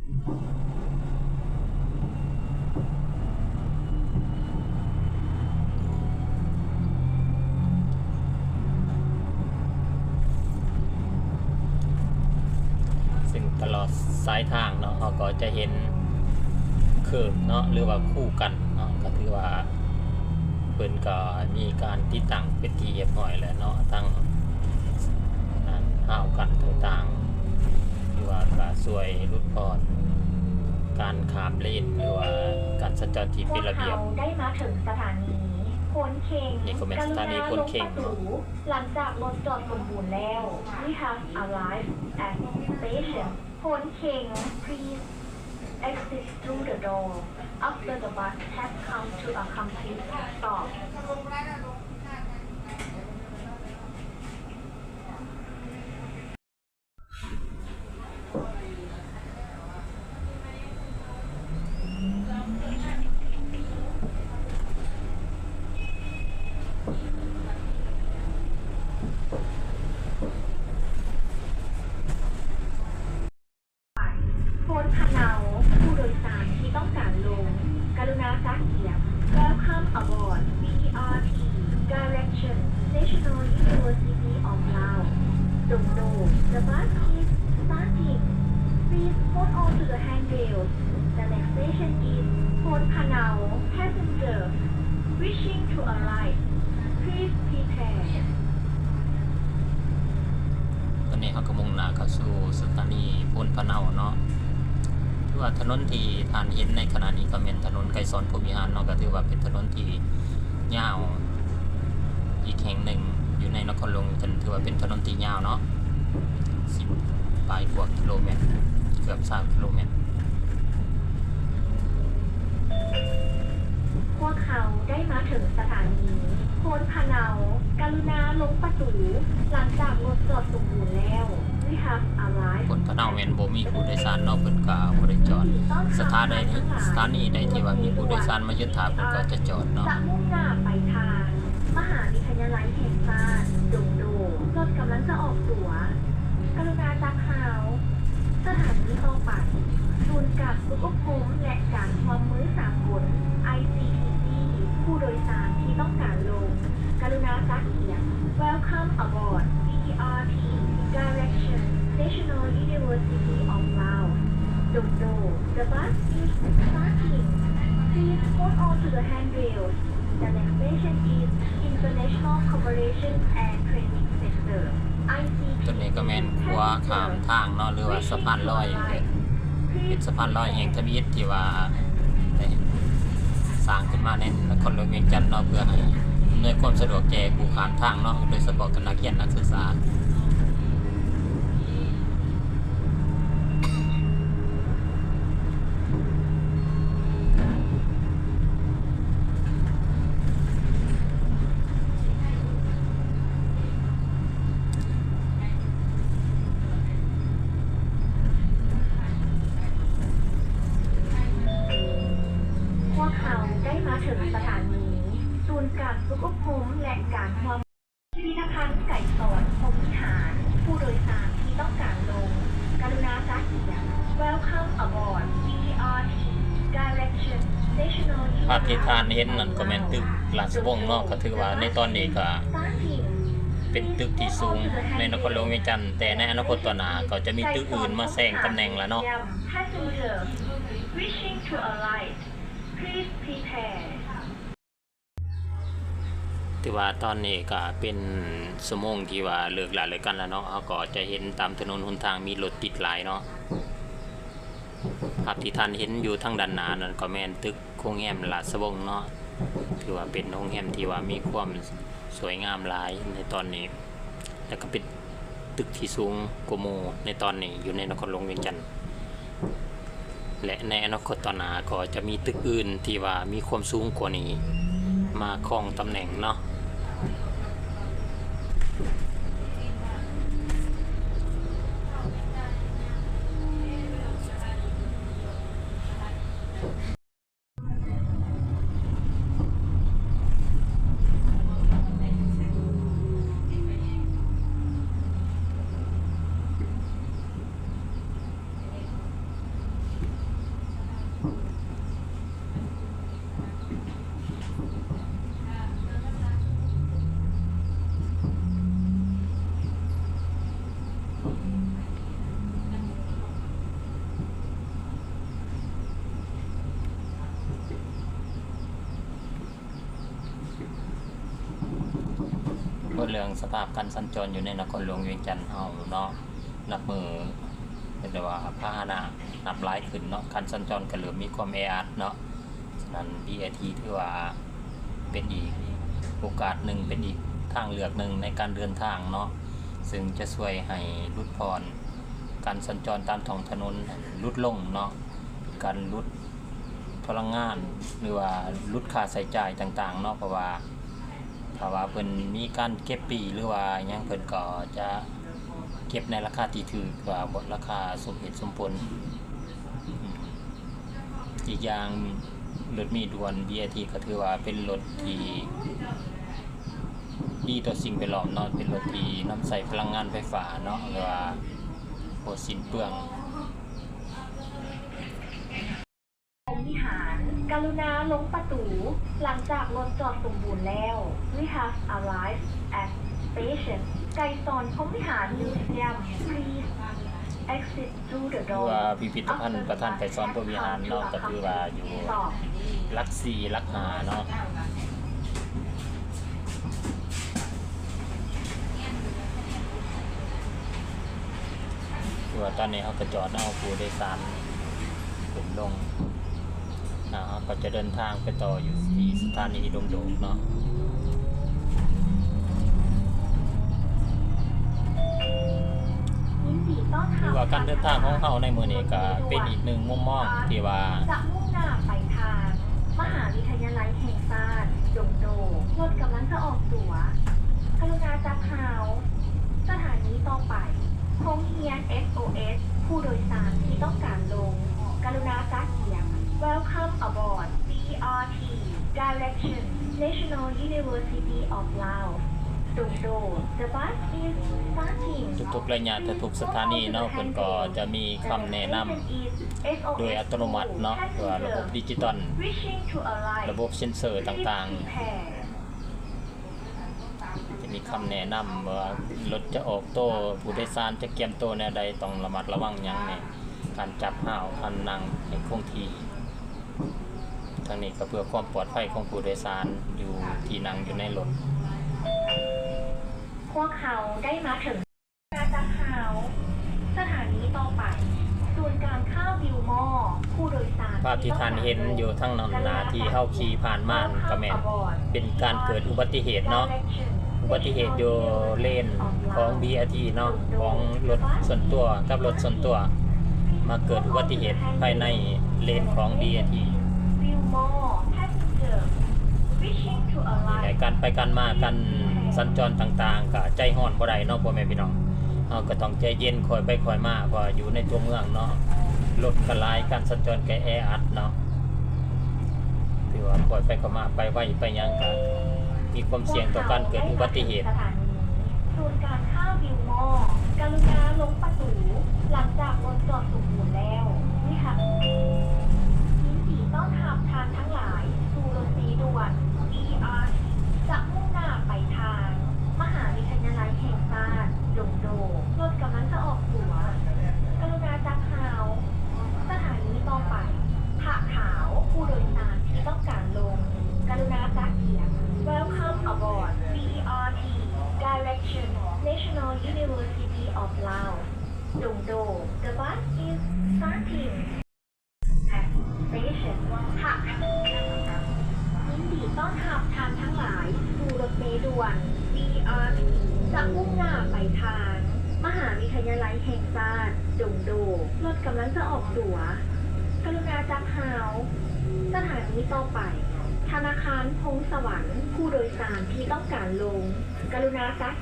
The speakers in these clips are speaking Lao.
ຊຶ່ງຕະຫຼອດສາຍທາງເນາະ ເຮົາກໍຈະເຫັນເຄີບເນາະ ຫຼືວ່າຄູ່ກັນເນາະ ກໍຖືວ່າ ເພິ່ນກໍມີການຕິດຕັ້ງເປັນທີ່ຮຽບຮ້ອຍແລ້ວເນາະ ທັງອັນຮາວກັ້ນຕ່າງໆ ຫຼືວ່າກໍຊ່ວຍຫຼຸດຜ່ອນການຂ້າມເລນ ຫຼືວ່າການສັນຈອນທີ່ເປັນລະບຽບ. ພວກເຂົາໄດ້ມາເຖິງສະຖານີໂພນເຄັງ. ນີ້ກໍແມ່ນສະຖານີໂພນເຄັງເນາະ. ກະລຸນາລົງປະຕູຫຼັງຈາກລົດຈອດສົມບູນແລ້ວ. We have arrived at station Phone Kheng, please exit through the door after the bus has come to a complete stop. ໂພນພະເນົາ, ຜູ້ໂດຍສານທີ່ຕ້ອງການລົງ ກະລຸນາຈັດກຽມ Welcome aboard B E R T direction National University of Laos. Don't know the bus is starting. Please hold on to the handrails. The next station is Phone Phanao. Passenger wishing to alight, please prepare. ຕອນນີ້ເຮົາກໍມຸ່ງໜ້າເຂົ້າສູ່ສະຖານີໂພນພະເນົາເນາະ. ຖືວ່າຖະໜົນທີ່ທ່ານເຫັນໃນຂະນະນີ້ກໍແມ່ນຖະໜົນໄກສອນພົມວິຫານເນາະ, ກໍຖືວ່າເປັນຖະໜົນທີ່ຍາວອີກແຫ່ງໜຶ່ງຢູ່ໃນນະຄອນຫຼວງວຽງຈັນ, ຖືວ່າເປັນຖະໜົນທີ່ຍາວເນາະ, ສິບປາຍກວ່າກິໂລແມັດ, ເກືອບຊາວກິໂລແມັດ. ພວກເຂົາໄດ້ມາເຖິງສະຖານີໂພນພະເນົາ. ກະລຸນາລົງປະຕູຫຼັງຈາກລົດຈອດສົມບູນແລ້ວ. We have arrived. ໂພນພະເນົາແມ່ນບໍ່ມີຜູ້ໂດຍສານເນາະ, ເພິ່ນກໍບໍ່ໄດ້ຈອດ. ສະຖານໃດ, ສະຖານີໃດທີ່ວ່າມີຜູ້ໂດຍສານມາຢຸດຖ້າ ເພິ່ນກໍຈະຈອດເນາະ. ຈະມຸ່ງໜ້າໄປທາງມະຫາວິທະຍາໄລແຫ່ງຊາດດົງໂດ. ລົດກຳລັງຈະອອກຕົວ. ກະລຸນາຈັບຮາວ. ສະຖານີຕໍ່ໄປ ສູນກາງຝຶກອົບຮົມ ແລະ ການຮ່ວມມືສາກົນ ໄອຊີທີຊີ. ຜູ້ໂດຍສານທີ່ຕ້ອງການລົງ ກະລຸນາຈັດກຽມ Welcome aboard B E R T direction National University of Laos. Don't know the bus is starting. Please hold on to the handrails. The next station is International Cooperation and Training Center, I C T C. ຕົວນີ້ກໍແມ່ນຂົວຂ້າມທາງເນາະ ຫຼືວ່າສະພານລອຍ, ເປັນສະພານລອຍແຫ່ງທຳອິດທີ່ວ່າໄດ້ສ້າງຂຶ້ນມາໃນນະຄອນຫຼວງວຽງຈັນເນາະ ເພື່ອໃຫ້ອຳນວຍຄວາມສະດວກແກ່ຜູ້ຂ້າມທາງເນາະ, ໂດຍສະເພາະກັບນັກຮຽນນັກສຶກສາ. ພວກເຮົາໄດ້ມາເຖິງສະຖານີສູນກາງຝຶກອົບຮົມ ແລະ ການຮ່ວມ ພິພິທະພັນໄກສອນພົມວິຫານ. ຜູ້ໂດຍສານທີ່ຕ້ອງການລົງ ກະລຸນາຈັດກຽມ Welcome aboard B E R T direction National University. ພາບທີ່ທ່ານເຫັນນັ້ນກໍແມ່ນຕຶກລາຊະວົງເນາະ, ກໍຖືວ່າໃນຕອນນີ້ກໍເປັນຕຶກທີ່ສູງໃນນະຄອນຫຼວງວຽງຈັນ, ແຕ່ໃນອະນາຄົດຕໍ່ໜ້າກໍຈະມີຕຶກອື່ນມາແຊງຕຳແໜ່ງລະເນາະ. Passenger wishing to alight, please prepare. ຖືວ່າຕອນນີ້ກໍເປັນຊົ່ວໂມງທີ່ວ່າເລີກລາເລີກກັນແລ້ວເນາະ, ເຮົາກໍຈະເຫັນຕາມຖະໜົນຫົນທາງມີລົດຕິດຫຼາຍເນາະ. ພາບທີ່ທ່ານເຫັນຢູ່ທາງດ້ານໜ້ານັ້ນກໍແມ່ນຕຶກໂຮງແຮມລາຊະວົງເນາະ, ຖືວ່າເປັນໂຮງແຮມທີ່ວ່າມີຄວາມສວຍງາມຫຼາຍໃນຕອນນີ້. ແລ້ວກໍເປັນຕຶກທີ່ສູງກວ່າໝູ່ໃນຕອນນີ້ຢູ່ໃນນະຄອນຫຼວງວຽງຈັນ ແລະ ໃນອະນາຄົດຕໍ່ໜ້າກໍຈະມີຕຶກອື່ນທີ່ວ່າມີຄວາມສູງກວ່ານີ້ມາຄອງຕຳແໜ່ງເນາະ. ເ ເລື່ອງສະພາບການສັນຈອນຢູ່ໃນນະຄອນຫຼວງວຽງຈັນເຮົາເນາະ, ນັບມື້ເຫັນໄດ້ວ່າພາຫະນະນັບຫຼາຍຂຶ້ນເນາະ, ການສັນຈອນກໍເລີ່ມມີຄວາມແອອັດເນາະ. ສະນັ້ນ ບີ ອາ ທີ ຖືວ່າເປັນອີກໂອກາດໜຶ່ງ, ເປັນອີກທາງເລືອກໜຶ່ງໃນການເດີນທາງເນາະ, ເຊິ່ງຈະຊ່ວຍໃຫ້ຫຼຸດຜ່ອນການສັນຈອນຕາມທ້ອງຖະໜົນໃຫ້ຫຼຸດລົງເນາະ, ເປັນການຫຼຸດພະລັງງານ ຫຼືວ່າຫຼຸດຄ່າໃຊ້ຈ່າຍຕ່າງໆເນາະ, ເພາະວ່າ ຖ້າວ່າເພິ່ນມີການເກັບປີ້ ຫຼືວ່າຫຍັງ ເພິ່ນກໍຈະເກັບໃນລາຄາທີ່ຖືກກວ່າ ລາຄາສົມເຫດສົມຜົນ. ອີກຢ່າງ ລົດເມດ່ວນ ບີ ອາ ທີ ກໍຖືວ່າເປັນລົດທີ່ດີຕໍ່ສິ່ງແວດລ້ອມເນາະ, ເປັນລົດທີ່ນຳໃຊ້ພະລັງງານໄຟຟ້າເນາະ, ຫຼືວ່າບໍ່ສິ້ນເປືອງ. ພົມວິຫານ ກະລຸນາລົງປະຕູ ຫຼັງຈາກລົດຈອດສົມບູນແລ້ວ. We have arrived at station ໄກສອນພົມວິຫານ Museum. Please exit through the door ຫຼືວ່າພິພິທະພັນ ພະທານໄກສອນພົມວິຫານເນາະ, ກໍຖືວ່າຢູ່ຫຼັກສີ່ ຫຼັກຫ້າເນາະ. ຄືວ່າຕອນນີ້ເຮົາກໍຈອດເອົາຜູ້ໂດຍສານຂຶ້ນລົງ, ແລ້ວເຮົາກໍຈະເດີນທາງໄປຕໍ່ຢູ່ທີ່ສະຖານີດົງໂດກເນາະ. ຍິນດີຕ້ອນຮັບ ຄືວ່າການເດີນທາງຂອງເຮົາໃນມື້ນີ້ກໍເປັນອີກໜຶ່ງມຸມມອງທີ່ວ່າ ຈະມຸ່ງໜ້າໄປທາງມະຫາວິທະຍາໄລແຫ່ງຊາດດົງໂດກ. ລົດກຳລັງຈະອອກຕົວ. ກະລຸນາຈັບຮາວ. ສະຖານີຕໍ່ໄປ ໂຮງຮຽນ ເອສ ໂອ ເອສ ຜູ້ໂດຍສານທີ່ຕ້ອງການລົງ ກະລຸນາຈັດກຽມ. Welcome aboard ບີ ອາ ທີ Direction National University of Laos ດົງໂດກ. The bus is starting. ທຸກໆໄລຍະ ທຸກໆສະຖານີເນາະ, ເພິ່ນກໍຈະມີຄຳແນະນຳໂດຍອັດຕະໂນມັດເນາະ, ເພື່ອລະບົບດິຈິຕອນ, ລະບົບເຊັນເຊີຕ່າງໆ. ຈະມີຄຳແນະນຳວ່າລົດຈະອອກໂຕ, ຜູ້ໂດຍສານຈະກຽມໂຕແນວໃດ, ຕ້ອງລະມັດລະວັງຫຍັງແດ່, ການຈັບຮາວ, ການນັ່ງໃຫ້ຄົງທີ່. ທັງນີ້ກໍເພື່ອຄວາມປອດໄພຂອງຜູ້ໂດຍສານຢູ່ທີ່ນັ່ງຢູ່ໃນລົດ. ພວກເຂົາໄດ້ມາເຖິງ ຈາກຮາວ. ສະຖານີຕໍ່ໄປ ສູນກາງຄ້າວິວມໍ. ຜູ້ໂດຍສານ ພາບທີ່ທ່ານເຫັນຢູ່ທາງນັ້ນນະ ທີ່ເຮົາຂີ່ຜ່ານມານັ້ນ ກໍແມ່ນເປັນການເກີດອຸບັດຕິເຫດເນາະ, ອຸບັດຕິເຫດຢູ່ເລນຂອງ ບີ ອາ ທີ ເນາະ, ຂອງລົດສ່ວນຕົວກັບລົດສ່ວນຕົວ ມາເກີດອຸບັດຕິເຫດພາຍໃນເລນຂອງ ບີ ອາ ທີ ນີ້ແຫຼະ. ການໄປການມາ ການສັນຈອນຕ່າງໆ ກໍໃຈຮ້ອນບໍ່ໄດ້ເນາະ ພໍ່ແມ່ພີ່ນ້ອງ, ເຮົາກໍຕ້ອງໃຈເຢັນ ຄ່ອຍໄປຄ່ອຍມາ ເພາະວ່າຢູ່ໃນຕົວເມືອງເນາະ, ລົດກໍຫຼາຍ ການສັນຈອນກໍແອອັດເນາະ, ຖືວ່າຄ່ອຍໄປຄ່ອຍມາ ໄປໄວໄປຫຍັງກໍມີຄວາມສ່ຽງຕໍ່ການເກີດອຸບັດຕິເຫດ. ສູນກາງຄ້າວິວມໍ ກະລຸນາລົງປະຕູ ຫຼັງຈາກລົດຈອດສົມບູນແລ້ວ. ຍິນດີຕ້ອນຮັບທ່ານທັງຫຼາຍສູ່ລົດເມດ່ວນ ບີ ອາ ທີ ຈະມຸ່ງໜ້າໄປທາງມະຫາວິທະຍາໄລແຫ່ງຊາດດົງໂດກ. ລົດກຳລັງຈະອອກຕົວ. ກະລຸນາຈັບຮາວ. ສະຖານີຕໍ່ໄປ ຜາຂາວ. ຜູ້ໂດຍສານທີ່ຕ້ອງການລົງ ກະລຸນາຈັດກຽມ. Welcome aboard ບີ ອາ ທີ Direction National University of Laos Dongdo. The bus is starting at station ຜາຂາວ. ຍິນດີຕ້ອນຮັບທ່ານທັງຫຼາຍສູ່ລົດເມດ່ວນ ບີ ອາ ທີ ຈະມຸ່ງໜ້າໄປທາງມະຫາວິທະຍາໄລແຫ່ງຊາດດົງໂດກ. ລົດກຳລັງຈະອອກຕົວ. ກະລຸນາຈັບຮາວ. ສະຖານີຕໍ່ໄປ ທະນາຄານພົງສະຫວັນ. ຜູ້ໂດຍສານທີ່ຕ້ອງການລົງ ກະລຸນາຈັດ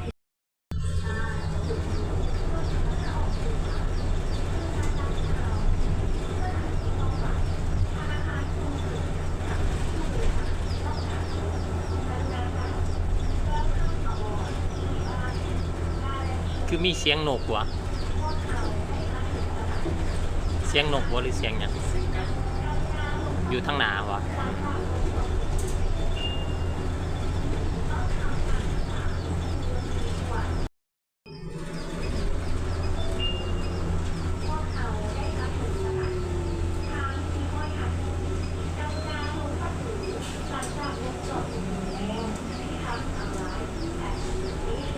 ຄືມີສຽງນົກວະ? ສຽງນົກບໍ່ ຫຼືສຽງຫຍັງ? ຢູ່ທາງໜ້າວະ? ຫຼັງຈາກລົດຈອດຢູ່ນີ້ແລ້ວ We have arrived at the station.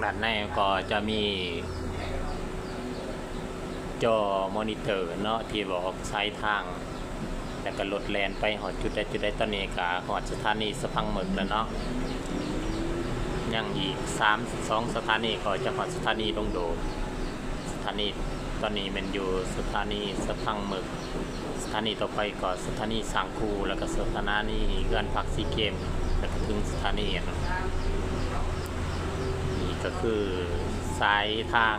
ດ້ານໃນກໍຈະມີຈໍມໍນິເຕີເນາະ ທີ່ບອກສາຍທາງ ແລ້ວກໍລົດແລ່ນໄປຮອດຈຸດໃດຈຸດໃດ. ຕອນນີ້ກໍຮອດສະຖານີສະພັງເໝິກແລ້ວເນາະ ຍັງອີກສາມ ສອງສະຖານີກໍຈະຮອດສະຖານີດົງໂດກ. ສະຖານີຕອນນີ້ແມ່ນຢູ່ສະຖານີສະພັງເໝິກ. ສະຖານີຕໍ່ໄປກໍສະຖານີສ້າງຄູ ແລ້ວກໍສະຖານີເຮືອນພັກຊີເກມ ແລ້ວກໍເຖິງສະຖານີຫັ້ນນະ. ນີ້ກໍຄືສາຍທາງ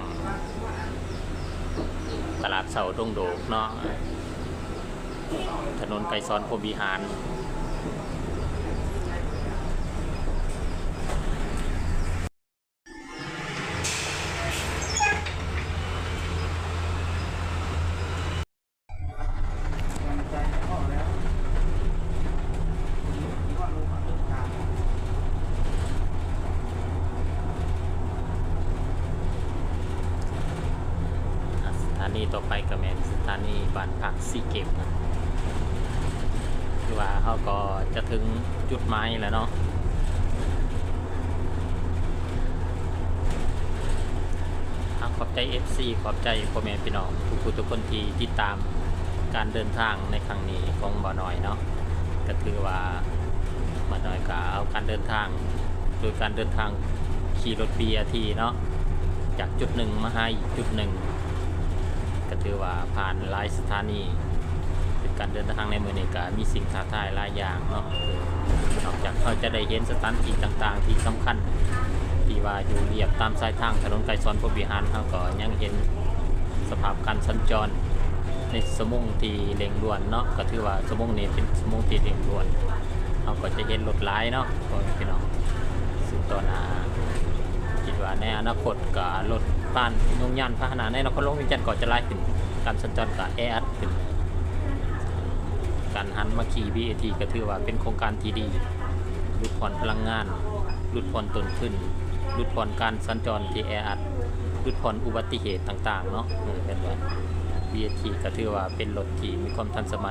ຕະຫຼາດເຊົ້າດົງໂດກເນາະ ຖະໜົນໄກສອນພົມວິຫານ. ສະຖານີຕໍ່ໄປກໍແມ່ນສະຖານີບ້ານພັກຊີເກມ ຄືວ່າເຮົາກໍຈະເຖິງຈຸດໝາຍແລ້ວເນາະ. ອ່າ ຂອບໃຈເອັຟຊີ ຂອບໃຈພໍ່ແມ່ພີ່ນ້ອງທຸກຜູ້ທຸກຄົນທີ່ຕິດຕາມການເດີນທາງໃນຄັ້ງນີ້ຂອງບ່າວນ້ອຍເນາະ. ກໍຖືວ່າບ່າວນ້ອຍກໍເອົາການເດີນທາງ ໂດຍການເດີນທາງຂີ່ລົດບີອາທີເນາະ ຈາກຈຸດໜຶ່ງມາຫາອີກຈຸດໜຶ່ງ ກໍຖືວ່າຜ່ານຫຼາຍສະຖານີ. ເປັນການເດີນທາງໃນມື້ນີ້ກໍມີສິ່ງທ້າທາຍຫຼາຍຢ່າງເນາະ ນອກຈາກເຮົາຈະໄດ້ເຫັນສະຖານທີ່ຕ່າງໆທີ່ສຳຄັນ ທີ່ວ່າຢູ່ລຽບຕາມສາຍທາງຖະໜົນໄກສອນພົມວິຫານ, ເຮົາກໍຍັງເຫັນສະພາບການສັນຈອນໃນຊົ່ວໂມງທີ່ເລັ່ງດ່ວນເນາະ, ກໍຖືວ່າຊົ່ວໂມງນີ້ເປັນຊົ່ວໂມງທີ່ເລັ່ງດ່ວນ, ເຮົາກໍຈະເຫັນລົດຫຼາຍເນາະ ພໍ່ແມ່ພີ່ນ້ອງ. ຊຶ່ງຕໍ່ໜ້າ ຄິດວ່າໃນອະນາຄົດກໍລົດຜ່ານ ຍົງຍານພາຫະນະໃນນະຄອນຫຼວງວຽງຈັນກໍຈະຫຼາຍຂຶ້ນ, ການສັນຈອນກໍແອອັດຂຶ້ນ. ການຫັນມາຂີ່ບີເອທີກໍຖືວ່າເປັນໂຄງການທີ່ດີ, ຫຼຸດຜ່ອນພະລັງງານ, ຫຼຸດຜ່ອນຕົ້ນທຶນ, ຫຼຸດຜ່ອນການສັນຈອນທີ່ແອອັດ, ຫຼຸດຜ່ອນອຸບັດຕິເຫດຕ່າງໆເນາະ. ເອີ ເຫັນວ່າບີເອທີກໍຖືວ່າເປັນລົດທີ່ມີຄວາມທັນສະໄໝ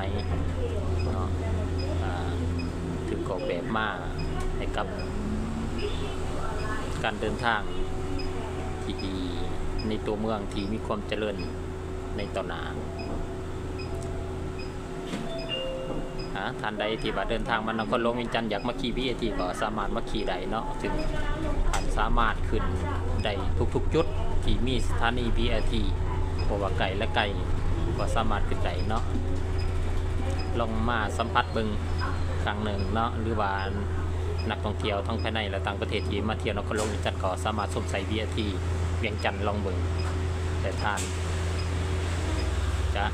ເນາະ, ອ່າ ຖືກອອກແບບມາໃຫ້ກັບການເດີນທາງທີ່ດີໃນຕົວເມືອງທີ່ມີຄວາມຈະເລີນໃນຕໍ່ໜ້າ. ອາ ທ່ານໃດທີ່ວ່າເດີນທາງມານະຄອນຫຼວງວຽງຈັນ ຢາກມາຂີ່ບີເອທີ ກໍສາມາດມາຂີ່ໄດ້ເນາະ, ຊຶ່ງທ່ານສາມາດຂຶ້ນໄດ້ທຸກໆຈຸດທີ່ມີສະຖານີບີເອທີ ບໍ່ວ່າໃກ້ ແລະ ໄກ ກໍສາມາດຂຶ້ນໄດ້ເນາະ. ລອງມາສຳຜັດເບິ່ງຄັ້ງໜຶ່ງເນາະ ຫຼືວ່ານັກທ່ອງທ່ຽວທັງພາຍໃນ ແລະ ຕ່າງປະເທດທີ່ມາທ່ຽວນະຄອນຫຼວງວຽງຈັນ ກໍສາມາດຊົມໃຊ້ບີເອທີວຽງຈັນລອງເບິ່ງ ແຕ່ທ່ານຈະ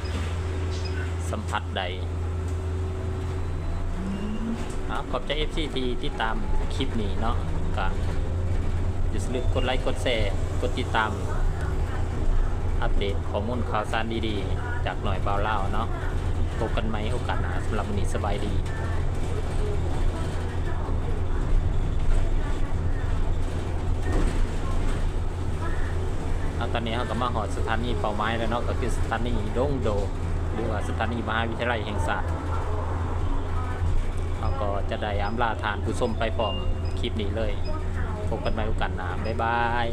ສຳຜັດໄດ້. ອາ ຂອບໃຈເອັຟຊີທີ່ຕິດຕາມຄລິບນີ້ເນາະ, ກະຢ່າລືມກົດໄລ ກົດແຊ ກົດຕິດຕາມ ອັບເດດຂໍ້ມູນຂ່າວສານດີໆ ຈາກນ້ອຍບ່າວລາວເນາະ. ພົບກັນໃໝ່ໂອກາດໜ້າ, ສຳລັບມື້ນີ້ສະບາຍດີ. ອາ ຕອນນີ້ເຮົາກໍມາຮອດສະຖານີເປົ້າໝາຍແລ້ວເນາະ, ກໍຄືສະຖານີດົງໂດກ ຫຼືວ່າສະຖານີມະຫາວິທະຍາໄລແຫ່ງຊາດ. ເຮົາກໍຈະໄດ້ອຳລາທ່ານຜູ້ຊົມໄປພ້ອມຄລິບນີ້ເລີຍ. ພົບກັນໃໝ່ໂອກາດໜ້າ. ບາຍບາຍ.